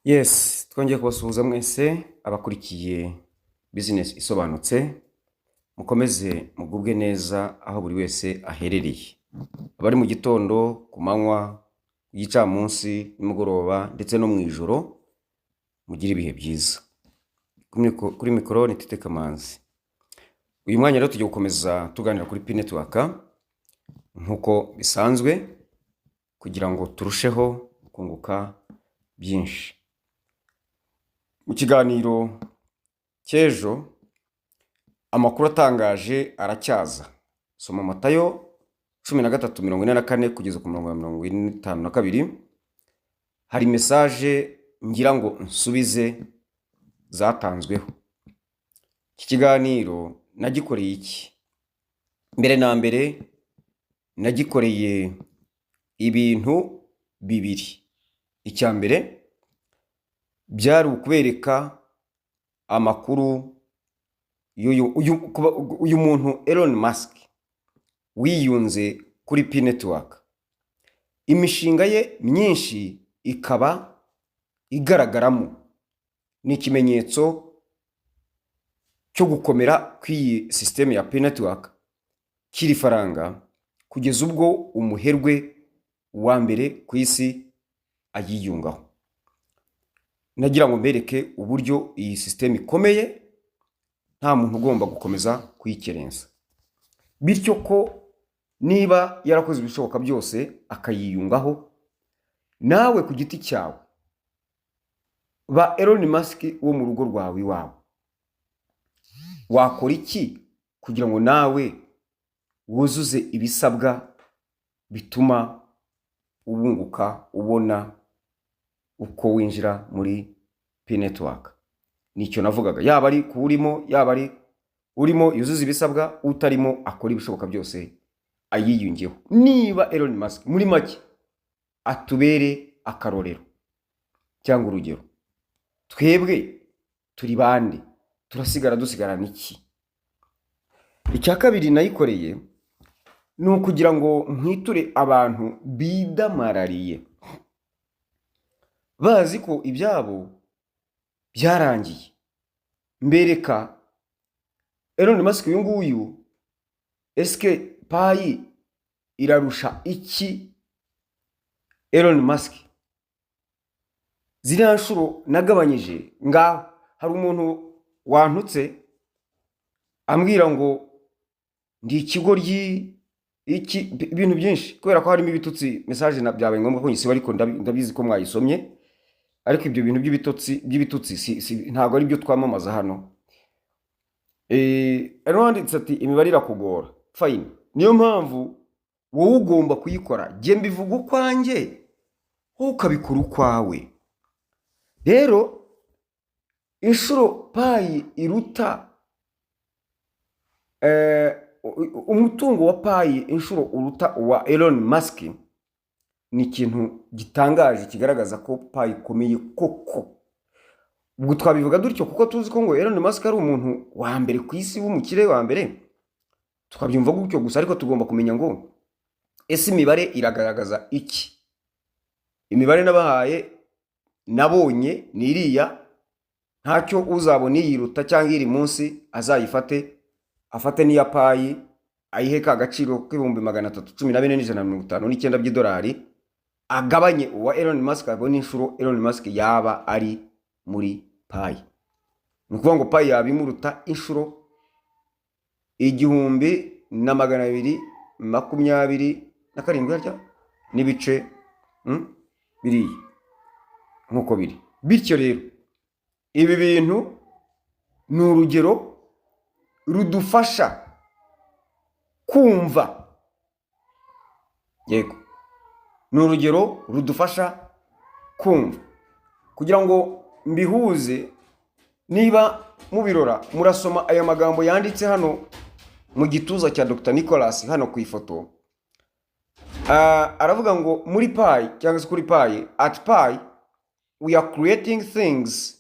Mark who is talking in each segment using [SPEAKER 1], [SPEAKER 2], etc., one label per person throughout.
[SPEAKER 1] Yes, twongeye kubasuhuza mwese abakurikiye Bizinesi Isobanutse, mukomeze mugubwe neza aho buri wese aherereye. Abari mu gitondo, ku manywa, ku gicamunsi, nimugoroba ndetse no mu ijoro, mugire ibihe byiza. Kuri mikoro ni Tite Kamanzi. Uyu mwanya rero tugiye gukomeza tuganira kuri Pi Network nk'uko bisanzwe, kugira ngo turusheho kunguka byinshi. Mu kiganiro cy'ejo, amakuru atangaje aracyaza. Soma Matayo 13:44 kugeza ku murongo wa 52, hari message ngira ngo nsubize zatanzweho. Iki kiganiro nagikoreye iki? Mbere na mbere nagikoreye ibintu bibiri. Icya mbere byari ukubereka amakuru y'uyu muntu Elon Musk wiyunze kuri Pi Network. Imishinga ye myinshi ikaba igaragaramo. Ni ikimenyetso cyo gukomera kw'iyi sisiteme ya Pi Network, cy'iri faranga, kugeza ubwo umuherwe wa mbere ku isi ayiyungaho. Nagira ngo mbereke uburyo iyi sisiteme ikomeye, nta muntu ugomba gukomeza kuyikerensa. Bityo ko niba yarakoze ibishoboka byose akayiyungaho, nawe ku giti cyawe ba Elon Musk wo mu rugo rwawe iwawe. Wakora iki kugira ngo nawe wuzuze ibisabwa bituma wunguka, ubona uko winjira muri Pi Network? Nicyo navugaga. Yaba ari kuwurimo, yaba ari urimo yuzuza ibisabwa, utarimo akora ibishoboka byose ayiyungeho. Niba Elon Musk, muri make, atubere akarorero cyangwa urugero, twebwe turi bande? Turasigara dusigarana iki? Icya kabiri nayikoreye ni ukugira ngo nkwiture abantu bidamarariye bazi ko ibyabo byarangiye. Mbereka Elon Musk uyu nguyu, esike Pi irarusha iki Elon Musk? Ziriya nshuro nagabanyije ngaho, hari umuntu wantutse ambwira ngo ndi ikigoryi, iki, ibintu byinshi, kubera ko harimo ibitutsi. Message byabaye ngombwa ko nyisiba, ariko ndabizi ko mwayisomye. Ariko ibyo bintu by'ibitutsi ntabwo ari byo twamamaza hano. Hari uwanditse ati: "Imibare irakugora." Fine, niyo mpamvu wowe ugomba kuyikora. Jye mbivuga ukwanjye, wowe ukabikora ukwawe. Rero inshuro Pi iruta umutungo wa Pi, inshuro uruta uwa Elon Musk, ni ikintu gitangaje kigaragaza ko Pi ikomeye koko. Ubwo twabivuga dutyo kuko tuzi ko ngo Elon Musk ari umuntu wa mbere ku isi, w'umukire wa mbere, tukabyumva gutyo gusa. Ariko tugomba kumenya ngo ese imibare iragaragaza iki? Imibare nabahaye nabonye ni iriya. Ntacyo, uzabona iyiruta cyangwa iri munsi azayifate, afate n'iya Pi ayihe ka gaciro k'314,159 by'idolari, agabanye uwa Elon Musk, abone inshuro Elon Musk yaba ari muri Pi. Ni ukuvuga ngo Pi yaba imuruta inshuro 1227 harya n'ibice biriya nk'uko biri. Bityo rero ibi bintu ni urugero rudufasha kumva. Yego, ni urugero rudufasha kumva. Kugira ngo mbihuze, niba mubirora, murasoma aya magambo yanditse hano mu gituza cya Dr Nicolas hano ku ifoto. Aravuga ngo muri Pi cyangwa se kuri Pi: "At Pi we are creating things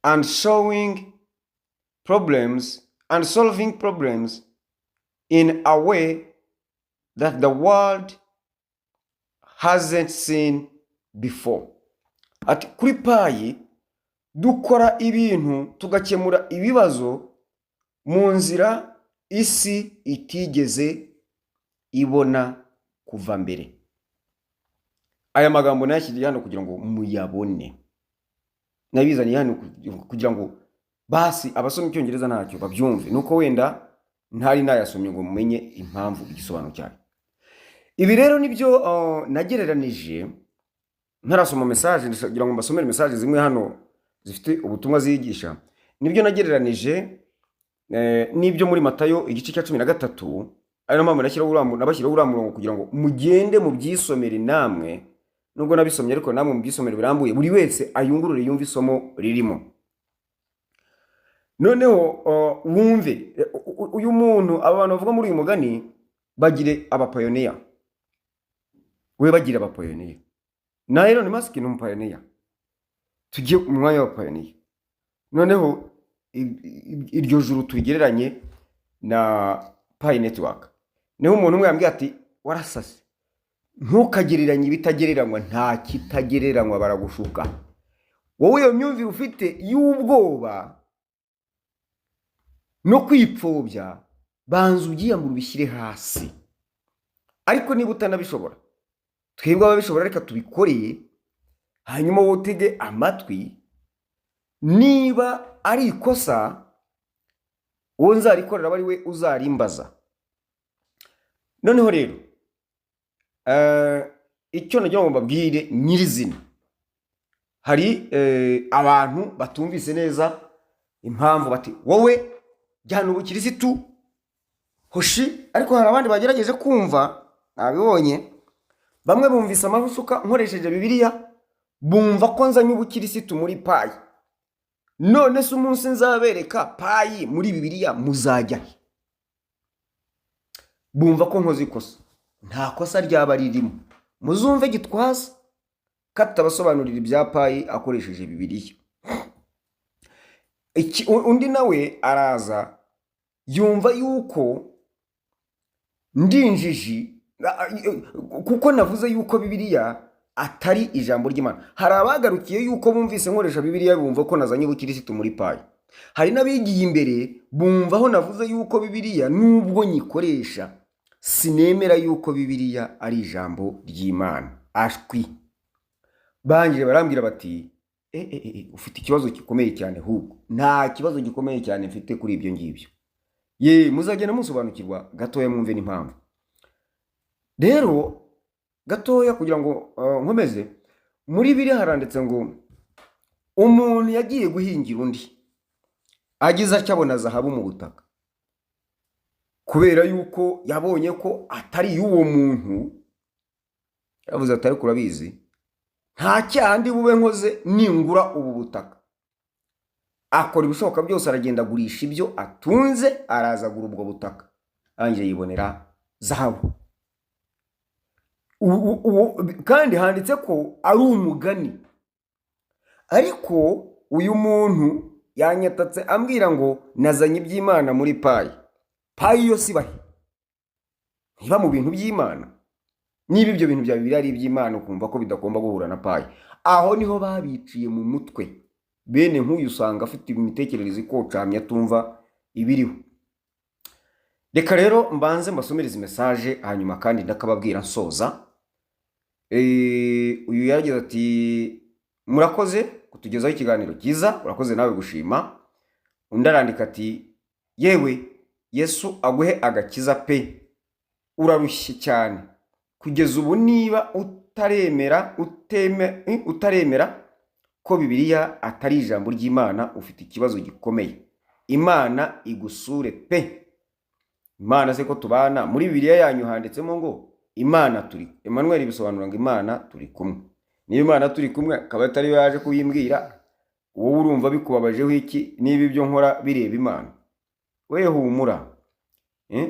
[SPEAKER 1] and showing problems and solving problems in a way that the world hasn't seen before." Ati kuri Pi dukora ibintu, tugakemura ibibazo mu nzira isi itigeze ibona kuva mbere. Aya magambo nayashyiriye hano kugira ngo muyabone, nabizaniye hano kugira ngo basi abasoma Icyongereza ntacyo babyumve, nuko wenda ntari nayasomye ngo mumenye impamvu, igisobanuro cyayo. Ibi rero nibyo nagereranije ntarasoma message, kugira ngo mbasomere message zimwe hano zifite ubutumwa zigisha. Nibyo nagereranije n'ibyo muri Matayo igice cya 13, ari nayo mpamvu nabashyiraho uriya murongo kugira ngo mugende mubyisomere namwe. Nubwo nabisomye, ariko namwe mubyisomere birambuye, buri wese ayungurure, yumve isomo ririmo. Noneho wumve uyu muntu, aba bantu bavuga muri uyu mugani, bagire abapioneer, we bagira abapioneer, na Elon Musk ni umupioneer. Tujye mu mwanya w'abapioneer, noneho iryo juru turigereranye na Pi Network. Niho umuntu umwe yambwiye ati: "Warasase, ntukagereranye ibitagereranywa." Nta kitagereranywa, baragushuka wowe. Iyo myumvire ufite y'ubwoba no kwipfobya, banza ubyiyambure, ubishyire hasi. Ariko niba utanabishobora, twebwe ababishobora reka tubikoreye, hanyuma wowe utege amatwi. Niba ari ikosa, uwo nzarikorera aba ari we uzarimbaza. Noneho rero icyo nagira ngo mbabwire nyirizina, hari abantu batumvise neza impamvu, bati: "Wowe jyana ubukirisitu hoshi." Ariko hari abandi bagerageje kumva, nabibonye. Bamwe bumvise amasuka nkoresheje Bibiliya, bumva ko nzanye ubukirisitu muri Pi. None se umunsi nzabereka Pi muri Bibiliya muzajya he? Bumva ko nkoze ikosa. Nta kosa ryaba ririmo. Muzumve Gitwaza katabasobanurira ibya Pi akoresheje Bibiliya. Undi nawe araza yumva yuko ndi injiji kuko navuze yuko Bibiliya atari ijambo ry'Imana. Hari abagarukiye yuko bumvise nkoresha Bibiliya, bumva ko nazanye ubukirisitu muri Pi. Hari n'abigiye imbere, bumva aho navuze yuko Bibiliya, nubwo nyikoresha, sinemera yuko Bibiliya ari ijambo ry'Imana. Ashwi, bangije barambwira bati: "E, e, e, ufite ikibazo gikomeye cyane." Ahubwo nta kibazo gikomeye cyane mfite kuri ibyo ngibyo. Ye, muzagenda musobanukirwa gatoya, mwumve n'impamvu. Rero gatoya kugira ngo nkomeze, muri biriya haranditse ngo umuntu yagiye guhingira undi, agize atyo abona zahabu mu butaka. Kubera yuko yabonye ko atari iy'uwo muntu, yavuze ati: "Ariko urabizi, nta cyaha ndi bube nkoze ningura ubu butaka." Akora ibishoboka byose, aragenda agurisha ibyo atunze, araza agura ubwo butaka, arangije yibonera zahabu. Kandi handitse ko ari umugani, ariko uyu muntu yanyatatse ambwira ngo nazanye iby'Imana muri Pi. Pi yo si bahe ntiba mu bintu by'Imana? Niba ibyo bintu bya Bibiliya ari iby'Imana, ukumva ko bidagomba guhura na Pi, aho niho babiciye mu mutwe. Bene nk'uyu usanga afite imitekerereze ikocamye, atumva ibiriho. Reka rero mbanze mbasomere izi message, hanyuma kandi ndakababwira nsoza. Uyu yaragize ati: "Murakoze kutugezaho ikiganiro cyiza." Urakoze nawe gushima. Undi arandika ati: "Yewe, Yesu aguhe agakiza pe, urarushye cyane kugeza ubu. Niba utaremera ko Bibiliya atari ijambo ry'Imana, ufite ikibazo gikomeye. Imana igusure pe." Imana se ko tubana? Muri Bibiliya yanyu handitsemo ngo Imana turi Emmanuel, bisobanura ngo Imana turi kumwe. Niba Imana turi kumwe akaba atari yo yaje kuyimbwira, wowe urumva bikubabajeho iki niba ibyo nkora bireba Imana? We humura.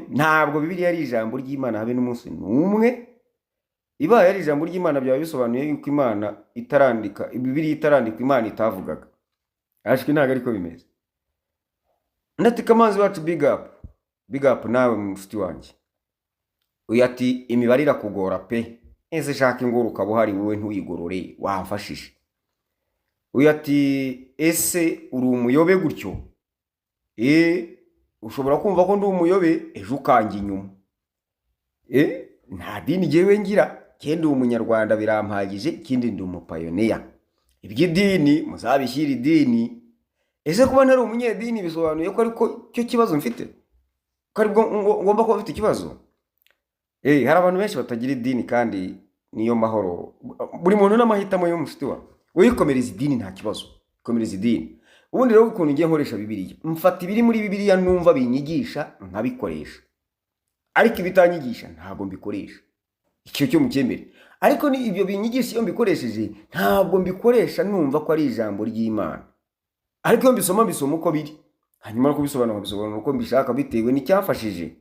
[SPEAKER 1] Ntabwo Bibiliya ari ijambo ry'Imana habe n'umunsi n'umwe. Ibaye ari ijambo ry'Imana, byaba bisobanuye yuko Imana itarandika Bibiliya, itarandika Imana itavugaga. Ashwi, ntabwo ariko bimeze. Ndatika amazi wacu, big up, big up nawe mushuti wanjye. Uyu ati: "Imibare irakugora pe." Ese shaka ingoro ukaba uhari wowe ntuyigorore, wamfashije. Uyu ati: "Ese uri umuyobe gutyo?" Ushobora kumva ko ndi umuyobe, ejo ukanga inyuma. Nta dini ngewe ngira, njye ndi umunyarwanda birampagije, ikindi ndi umupioneer. Iby'idini muzabishyire idini. Ese kuba ntari umunyedini bisobanuye ko ariko cyo kibazo mfite, ko aribwo ngomba kuba mfite ikibazo? Hari abantu benshi batagira idini kandi niyo mahoro. Buri muntu n'amahitamo y'umushuti wawe. Wikomereza idini, nta kibazo, komereza idini. Ubundi rero ukuntu ngiye nkoresha Bibiliya, mfata ibiri muri Bibiliya numva binyigisha nkabikoresha, ariko ibitanyigisha ntabwo mbikoresha. Icyo cyo mucyemere. Ariko ni ibyo binyigisha, iyo mbikoresheje ntabwo mbikoresha numva ko ari ijambo ry'Imana. Ariko iyo mbisoma, mbisoma uko biri, hanyuma no kubisobanura nkabisobanura uko mbishaka bitewe n'icyamfashije.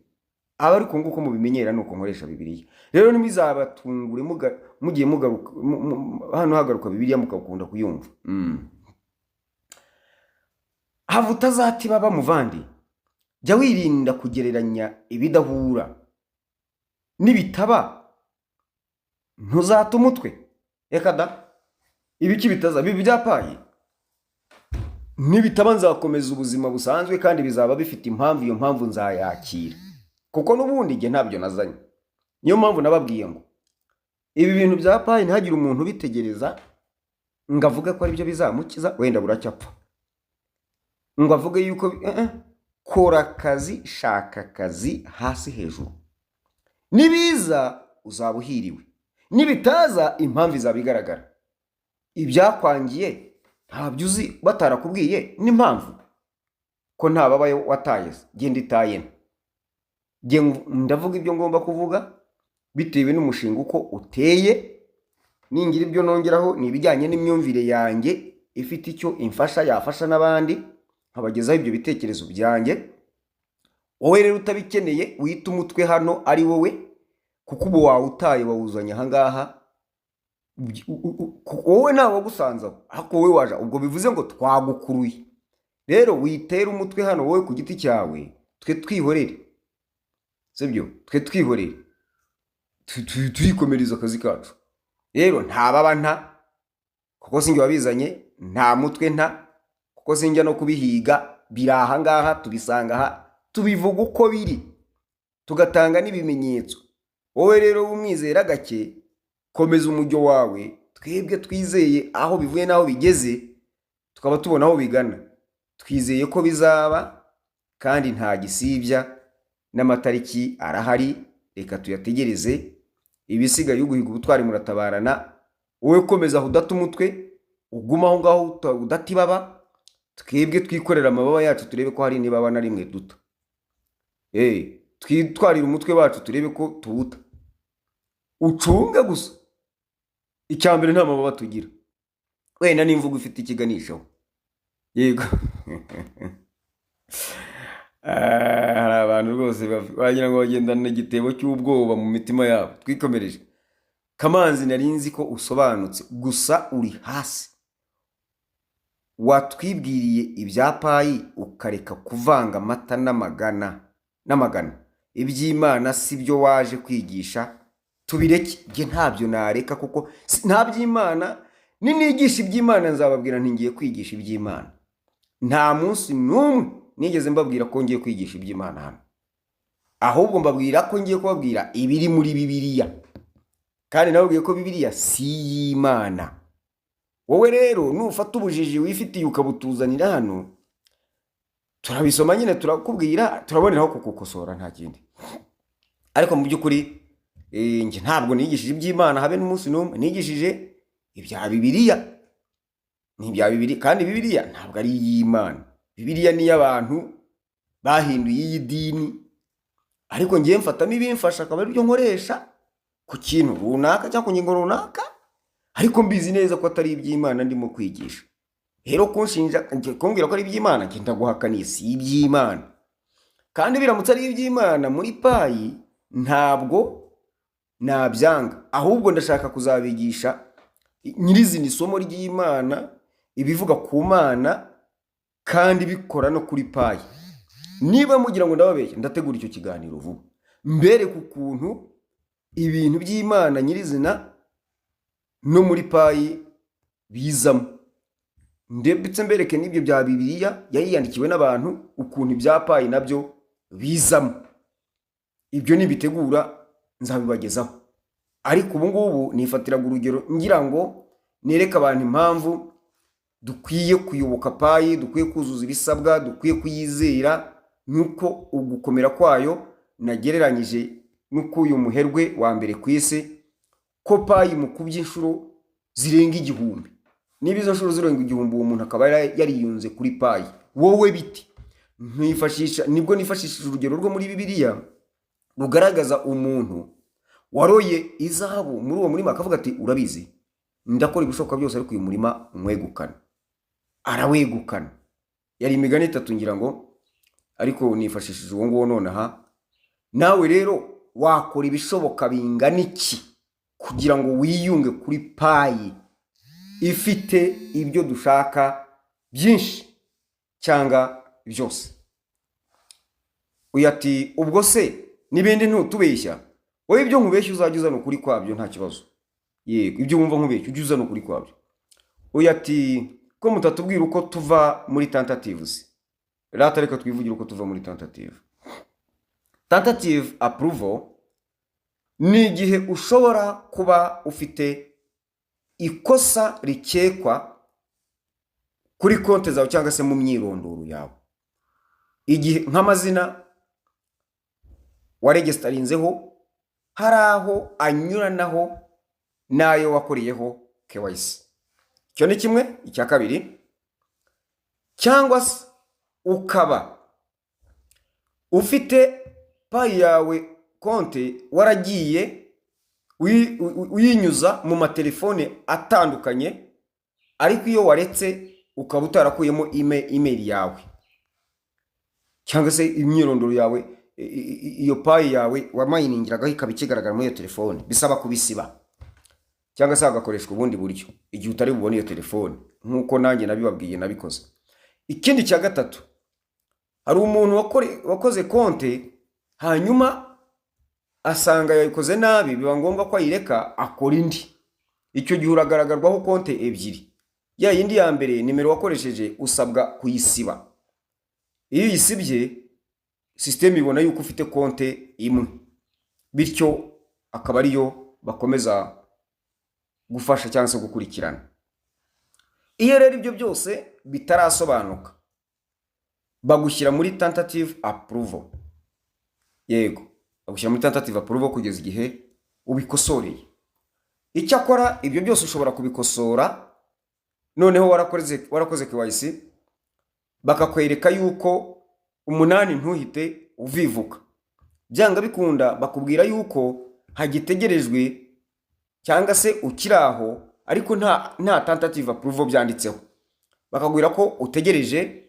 [SPEAKER 1] Aba ariko nguko mubimenyera ni uko nkoresha Bibiliya. Rero ntibizabatungure mugiye mugaruka hano hagaruka Bibiliya mukakunda kuyumva. Hava utazati baba muvandi, jya wirinda kugereranya ibidahura nibitaba, ntuzata umutwe. Reka da, ibiki bitaza bibi bya Pi nibitaba, nzakomeza ubuzima busanzwe kandi bizaba bifite impamvu. Iyo mpamvu nzayakira kuko n'ubundi njye ntabyo nazanye. Niyo mpamvu nababwiye ngo ibi bintu bya Pi ntihagire umuntu ubitegereza ngo avuge ko aribyo bizamukiza, wenda buracyapfa, ngo avuge yuko kora akazi, shaka akazi hasi hejuru, nibiza uzaba uhiriwe, nibitaza impamvu izaba igaragara. Ibyakwangiye ntabyo uzi batarakubwiye n'impamvu ko nta babaye wataye se. Genda itaye nte. Ndavuga ibyo ngomba kuvuga bitewe n'umushinga uko uteye. Ningira ibyo nongeraho ni ibijyanye n'imyumvire yanjye ifite icyo imfasha, yafasha n'abandi, nkabagezaho ibyo bitekerezo byanjye. Wowe rero utabikeneye, wita umutwe hano ari wowe, kuko ubu wawutaye, wawuzanye ahangaha. Wowe ntawe wagusanzaho, ariko wowe waje, ubwo bivuze ngo twagukuruye. Rero witera umutwe hano wowe ku giti cyawe, twe twihorere, sibyo? Twe twihorere, turikomereza akazi kacu. Rero nta baba nta, kuko sinjye wabizanye, nta mutwe nta, kuko sinjya no kubihiga. Biri ahangaha, tubisanga aha, tubivuga uko biri, tugatanga n'ibimenyetso. Wowe rero w'umwizera gake, komeza umujyo wawe. Twebwe twizeye aho bivuye n'aho bigeze, tukaba tubona aho bigana, twizeye ko bizaba kandi nta gisibya, n'amatariki arahari, reka tuyategereze. Ibisigaye uguhiga ubutwari muratabarana. Wowe komeza aho udata umutwe, ugume aho ngaho udata ibaba, twebwe twikorera amababa yacu, turebe ko hari n'ibaba na rimwe duta. Twitwarire umutwe wacu, turebe ko tuwuta. Ucunge gusa, icya mbere nta mababa tugira, wenda n'imvugo ifite ikiganishaho. Yego. Hari abantu rwose wagira ngo bagendana igitebo cy'ubwoba mu mitima yabo. Twikomereje. Kamanzi, nari nzi ko usobanutse, gusa uri hasi. Watwibwiriye ibya Pi ukareka kuvanga amata n'amagana n'amagana. Iby'Imana si byo waje kwigisha, tubireke. Njye ntabyo nareka kuko nta by'Imana. Ninigisha iby'Imana nzababwira nti ngiye kwigisha iby'Imana. Nta munsi n'umwe nigeze mbabwira ko ngiye kwigisha iby'Imana hano, ahubwo mbabwira ko ngiye kubabwira ibiri muri Bibiliya, kandi nababwiye ko Bibiliya si iy'Imana. Wowe rero nufata ubujiji wifitiye ukabutuzanira hano, turabisoma nyine, turakubwira, turaboneraho kukukosora, nta kindi. Ariko mu by'ukuri njye ntabwo nigishije iby'Imana habe n'umunsi n'umwe. Nigishije ibya Bibiliya, ni ibya Bibiliya, kandi Bibiliya ntabwo ari iy'Imana. Bibiliya ni iy'abantu bahinduye iy'idini, ariko ngiye mfatamo ibimfasha akaba aribyo nkoresha ku kintu runaka cyangwa ku ngingo runaka, ariko mbizi neza ko atari iby'Imana ndimo kwigisha. Rero kunshinja, kumbwira ko ari iby'Imana, njye ndaguhakaniye, si iby'Imana. Kandi biramutse ari iby'Imana muri Pi ntabwo nabyanga, ahubwo ndashaka kuzabigisha nyirizina isomo ry'Imana, ibivuga ku Mana kandi bikora no kuri Pi. Niba mugira ngo ndababeshya, ndategura icyo kiganiro vuba, mbereke ukuntu ibintu by'Imana nyirizina no muri Pi bizamo. Ndetse mbereke n'ibyo bya Bibiliya yayiyandikiwe n'abantu, ukuntu ibya Pi nabyo bizamo. Ibyo nibitegura nzabibagezaho, ariko ubu ngubu nifatiraga urugero ngira ngo nereke abantu impamvu dukwiye kuyoboka Pi, dukwiye kuzuza ibisabwa, dukwiye kuyizera, nuko ugukomera kwayo nagereranyije n'uko uyu muherwe wa mbere ku isi, ko Pi mu kubye inshuro zirenga 1000. Niba izo nshuro zirenga 1000, uwo muntu akaba yariyunze kuri Pi, wowe biti? Nifashisha, nibwo nifashishije urugero rwo muri Bibiliya rugaragaza umuntu waroye izahabu muri uwo murima, akavuga ati: "Urabizi, ndakora ibishoboka byose ariko uyu murima umwegukana." Arawegukana. Yari imigani itatu ngira ngo, ariko nifashishije uwo nguwo nonaha. Nawe rero wakora ibishoboka bingana iki kugira ngo wiyunge kuri Pi ifite ibyo dushaka byinshi cyangwa byose? Uyu ati: "Ubwo se n'ibindi ntutubeshya wowe?" Ibyo nkubeshya uzajya uzana ukuri kwabyo, nta kibazo. Yego, ibyo wumva nkubeshya ujye uzana ukuri kwabyo. Uyu ati: "Ko mutatubwira uko tuva muri tentatives?" Rata reka twivugire uko tuva muri tentative. Tentative approval ni igihe ushobora kuba ufite ikosa rikekwa kuri konti zawe cyangwa se mu myirondoro yawe, igihe nk'amazina waregestarinzeho hari aho anyuranaho n'ayo wakoreyeho KYC. Icyo ni kimwe. Icya kabiri, cyangwa se ukaba ufite Pi yawe konti waragiye uyinyuza mu matelefone atandukanye, ariko iyo waretse ukaba utarakuyemo email yawe cyangwa se imyirondoro yawe, iyo Pi yawe wamayiningiragaho ikaba ikigaragara muri iyo telefone, bisaba kubisiba cyangwa se hagakoreshwa ubundi buryo igihe utari bubone iyo telefone, nk'uko nanjye nabibabwiye nabikoze. Ikindi cya gatatu, hari umuntu wakoze konte, hanyuma asanga yayikoze nabi, biba ngombwa ko ayireka akora indi. Icyo gihe uragaragarwaho konte ebyiri. Ya yindi ya mbere, nimero wakoresheje usabwa kuyisiba. Iyo uyisibye, sisiteme ibona yuko ufite konte imwe, bityo akaba ariyo bakomeza gufasha cyangwa se gukurikirana. Iyo rero ibyo byose bitarasobanuka, bagushyira muri tentative approval. Yego, bagushyira muri tentative approval kugeza igihe ubikosoreye. Icyakora ibyo byose ushobora kubikosora noneho warakoze KYC, bakakwereka yuko umunani ntuhite uvivuka. Byanga bikunda bakubwira yuko hagitegerejwe cyangwa se ukiri aho, ariko nta tentative approval byanditseho. Bakakubwira ko utegereje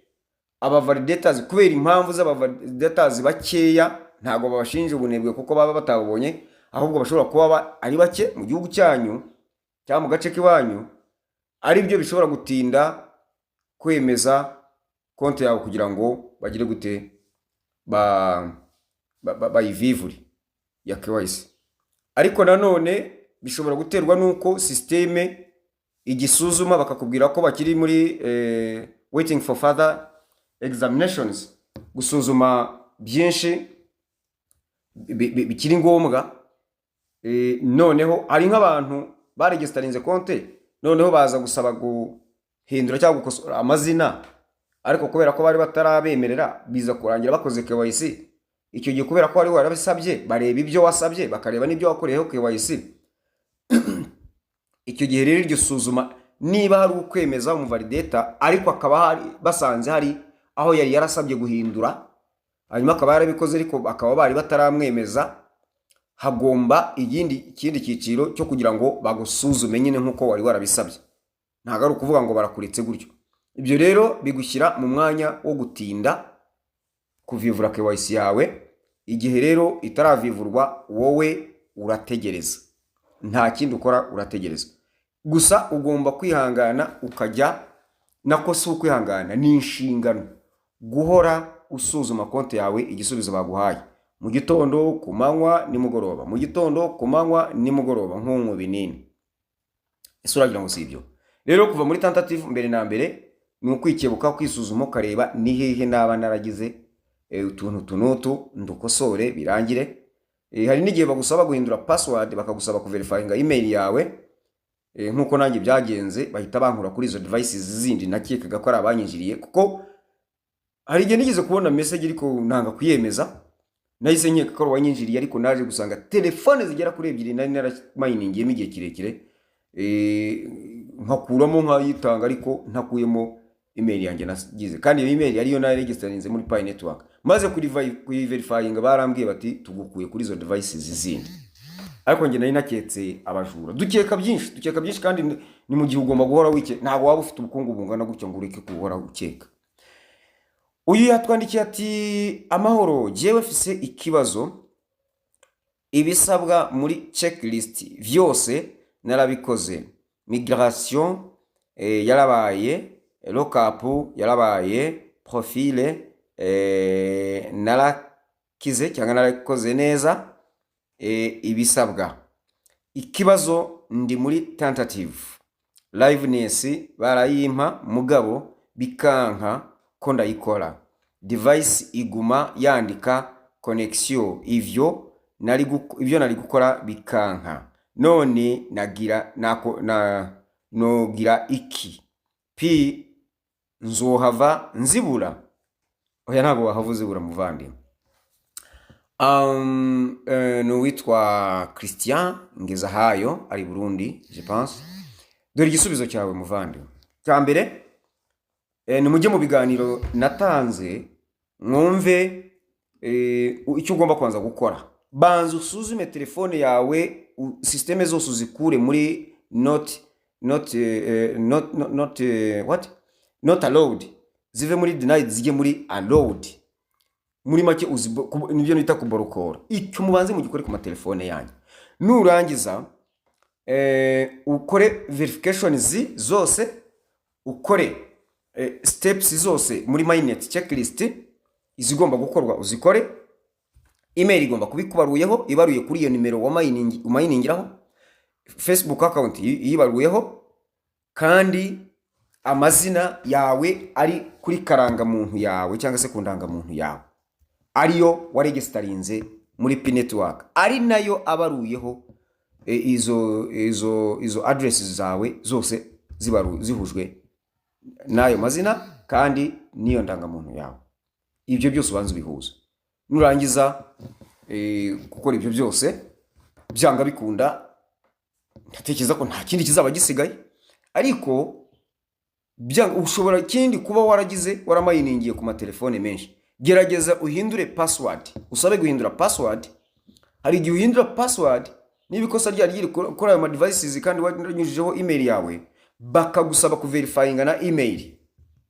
[SPEAKER 1] abavalidators kubera impamvu z'abavalidators bakeya. Ntabwo babashinja ubunebwe kuko baba batabubonye, ahubwo bashobora kuba ari bake mu gihugu cyanyu cyangwa mu gace k'iwanyu, ari byo bishobora gutinda kwemeza konti yawe kugira ngo bagire gute, bayivivure ya KYC. Ariko nanone bishobora guterwa n'uko sisiteme igisuzuma, bakakubwira ko bakiri muri waiting for further examinations, gusuzuma byinshi bikiri ngombwa. Noneho hari nk'abantu baregesitarinze konte, noneho baza gusaba guhindura cyangwa gukosora amazina, ariko kubera ko bari batarabemerera, biza kurangira bakoze KYC. Icyo gihe, kubera ko wari warabisabye, bareba ibyo wasabye, bakareba n'ibyo wakoreyeho KYC. Icyo gihe rero iryo suzuma, niba hari ukwemeza umuvalidator, ariko akaba hari basanze hari aho yari yarasabye guhindura, hanyuma akaba yarabikoze, ariko bakaba bari bataramwemeza, hagomba ikindi cyiciro cyo kugira ngo bagusuzume nyine nk'uko wari warabisabye. Ntabwo ari ukuvuga ngo barakuretse gutyo. Ibyo rero bigushyira mu mwanya wo gutinda kuvivura KYC yawe. Igihe rero itaravivurwa, wowe urategereza, nta kindi ukora, urategereza gusa. Ugomba kwihangana ukajya, nako si ukwihangana, ni inshingano guhora usuzuma konti yawe, igisubizo baguhaye mu gitondo, ku manywa, nimugoroba, mu gitondo, ku manywa, nimugoroba, nk'unywa ibinini. Ese uragira ngo si ibyo? Rero kuva muri tentative, mbere na mbere Ni ukwikebuka, kwisuzuma, ukareba ni hehe naba naragize utuntu tunutu, ndukosore birangire. Hari n'igihe bagusaba guhindura password, bakagusaba kuverifyinga email yawe. Nk'uko nanjye byagenze, bahita bankura kuri izo devices zindi nakekaga ko ari abanyinjiriye, kuko hari igihe nigeze kubona message ariko nanga kuyemeza. Nahise nkeka ko ari uwanyinjiriye, ariko naje gusanga telefone zigera kuri ebyiri nari naramayiningiyemo igihe kirekire, nkakuramo nkayitanga ariko ntakuyemo email yanjye nagize, kandi iyo email ariyo naregistarinze muri Pi Network. Maze kuyiverifyinga, barambwiye bati: "Tugukuye kuri izo devices zindi." Ariko njye nari naketse abajura. Dukeka byinshi, dukeka byinshi, kandi ni mu gihe ugomba guhora wike. Ntabwo waba ufite ubukungu bungana gutyo ngo ureke guhora ukeka. Uyu yatwandikiye ati: "Amahoro, jyewe mfise ikibazo. Ibisabwa muri checklist vyose narabikoze, migration yarabaye, lockup yarabaye, profile narakize cyangwa narakoze neza ibisabwa. Ikibazo, ndi muri tentative liveness, barayimpa mugabo bikanka ko ndayikora. Device iguma yandika connection, ivyo nari gukora bikanka. None nagira nako na nogira iki? Pi nzohava nzibura?" Oya, ntabwo wahava uzibura, muvandimwe. Ni uwitwa Christian Ngezahayo, ari Burundi, je pense. Dore igisubizo cyawe, muvandimwe. Cya mbere, nimujye mu biganiro natanze mwumve icyo ugomba kubanza gukora. Banza usuzume telefone yawe, système zose uzikure muri not what, not allowed, zive muri denied zijye muri allowed. Muri make nibyo nita kuborokora. Icyo mubanze mugikore ku matelefone yanyu. Nurangiza ukore verifications zose, ukore steps zose muri mainnet checklist izigomba gukorwa uzikore. Email igomba kuba ikubaruyeho, ibaruye kuri iyo nimero wa mining umayiningiraho, Facebook account iyibaruyeho, kandi amazina yawe ari kuri karangamuntu yawe cyangwa se ku ndangamuntu yawe, ariyo waregisitarinze muri Pi Network, ari nayo abaruyeho, izo address zawe zose zihujwe n'ayo mazina kandi n'iyo ndangamuntu yawe. Ibyo byose ubanza ubihuza. Nurangiza gukora ibyo byose, byanga bikunda ndatekereza ko nta kindi kizaba gisigaye. Ariko ushobora ikindi kuba waragize waramayiningiye ku matelefone menshi. Gerageza uhindure password, usabe guhindura password. Hari igihe uhindura password, niba ikosa ryari riri kuri ayo ma devices kandi wanyujijeho email yawe, bakagusaba kuverifyinga na email,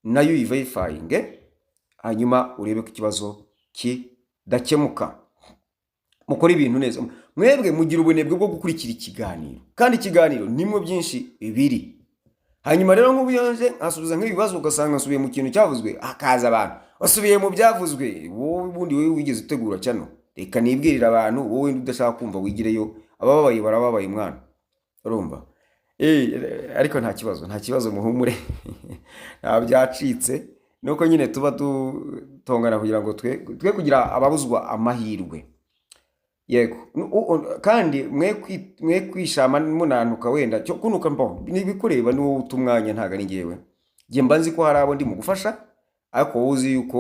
[SPEAKER 1] nayo uyiverifyinge, hanyuma urebe ko ikibazo kidakemuka. Mukore ibintu neza. Mwebwe mugira ubunebwe bwo gukurikira ikiganiro, kandi ikiganiro nimwo byinshi biri. Hanyuma rero nk'ubu iyo nje nkasubiza nk'ibibazo, ugasanga nsubiye mu kintu cyavuzwe, hakaza abantu basubiye mu byavuzwe. Wowe ubundi wowe wigeze utegura cyano? Reka nibwirire abantu, wowe udashaka kumva wigireyo. Abababaye barababaye, mwana, urumva? Ariko nta kibazo, nta kibazo, muhumure, nta byacitse. Nuko nyine tuba dutongana kugira ngo twe kugira ababuzwa amahirwe. Yego. Kandi mwe kwishama munantuka, wenda cyo kunuka mbo nibikureba, ni wowe uta umwanya, ntabwo ari njyewe. Njye mba nzi ko hari abo ndi mu gufasha, ariko wowe uzi yuko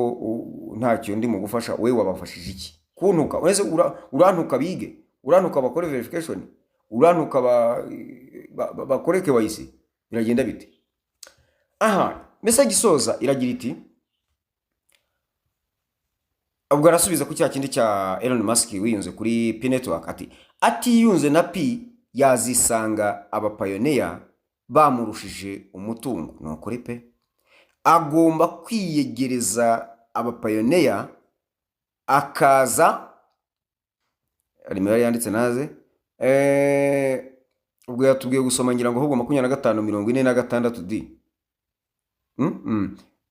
[SPEAKER 1] ntacyo ndi mu gufasha. Wowe wabafashije iki kuntuka? Wese urantuka bige, urantuka bakore verification, urantuka bakore KYC, biragenda bite? Aha message isoza iragira iti, ubwo arasubiza ku cya kindi cya Elon Musk wiyunze kuri Pi Network, ati: "Atiyunze na Pi yazisanga abapioneer bamurushije umutungo." Ni ukuri pe, agomba kwiyegereza abapioneer akaza. Hari imibare yanditse naze. Ubwo yatubwiye gusoma, ngira ngo ahubwo 25 46 di.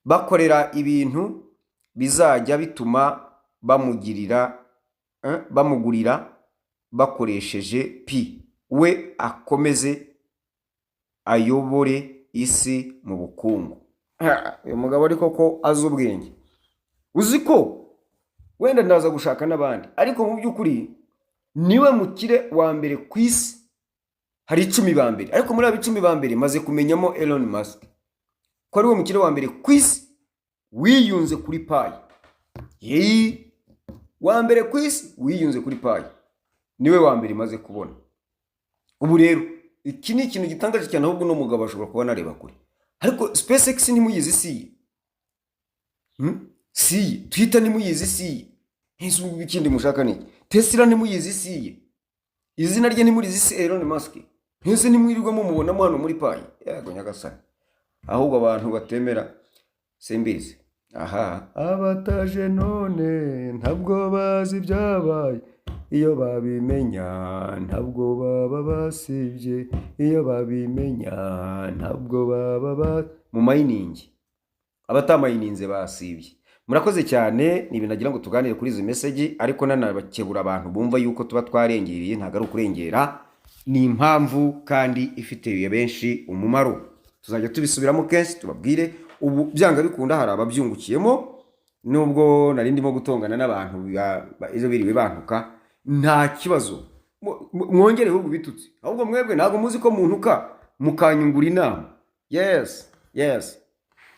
[SPEAKER 1] Bakorera ibintu bizajya bituma bamugirira, bamugurira bakoresheje Pi, we akomeze ayobore isi mu bukungu. Ha, uyu mugabo ariko ko azi ubwenge. Uzi ko wenda ndaza gushaka n'abandi, ariko mu by'ukuri niwe mukire wa mbere ku isi. Hari 10 ba mbere, ariko muri abo 10 ba mbere maze kumenyamo Elon Musk ko ari we mukire wa mbere ku isi wiyunze kuri Pi. Yeyi, wa mbere ku isi wiyunze kuri Pi, niwe wa mbere maze kubona. Ubu rero iki ni ikintu gitangaje cyane. Ahubwo uno mugabo ashobora kuba anareba kure. Ariko SpaceX ntimuyizi? Si iye? Si iye? Twitter ntimuyizi? Si iye? Ese ubu ikindi mushaka ni iki? Tesla ntimuyizi? Si iye? Izina rye ntimurizi? Si Elon Musk? Ntese ntimwirirwa mumubonamo hano muri Pi? Yego nyagasani. Ahubwo abantu batemera simbizi. Aha abataje none ntabwo bazi ibyabaye. Iyo babimenya ntabwo baba basibye. Iyo babimenya ntabwo baba ba mu mining. Abatamayininze basibye. Murakoze cyane. Ni ibintu nagira ngo tuganire kuri izi message, ariko nanabakebura abantu bumva yuko tuba twarengereye. Ntabwo ari ukurengera, ni impamvu kandi ifitiye benshi umumaro. Tuzajya tubisubiramo kenshi tubabwire. Ubu byanga bikunda hari ababyungukiyemo, nubwo nari ndimo gutongana n'abantu ejo biriwe bantuka. Nta kibazo. Mwongere ahubwo ibitutsi. Ahubwo mwebwe ntabwo muzi ko muntuka mukanyungura inama. Yes,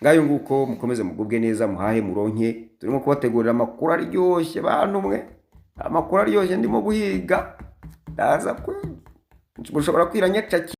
[SPEAKER 1] ngayo nguko. Mukomeze mugubwe neza, muhahe muronke. Turimo kubategurira amakuru aryoshye, bantu mwe, amakuru aryoshye ndimo guhiga. Ndaza mushobora kwiranya caki.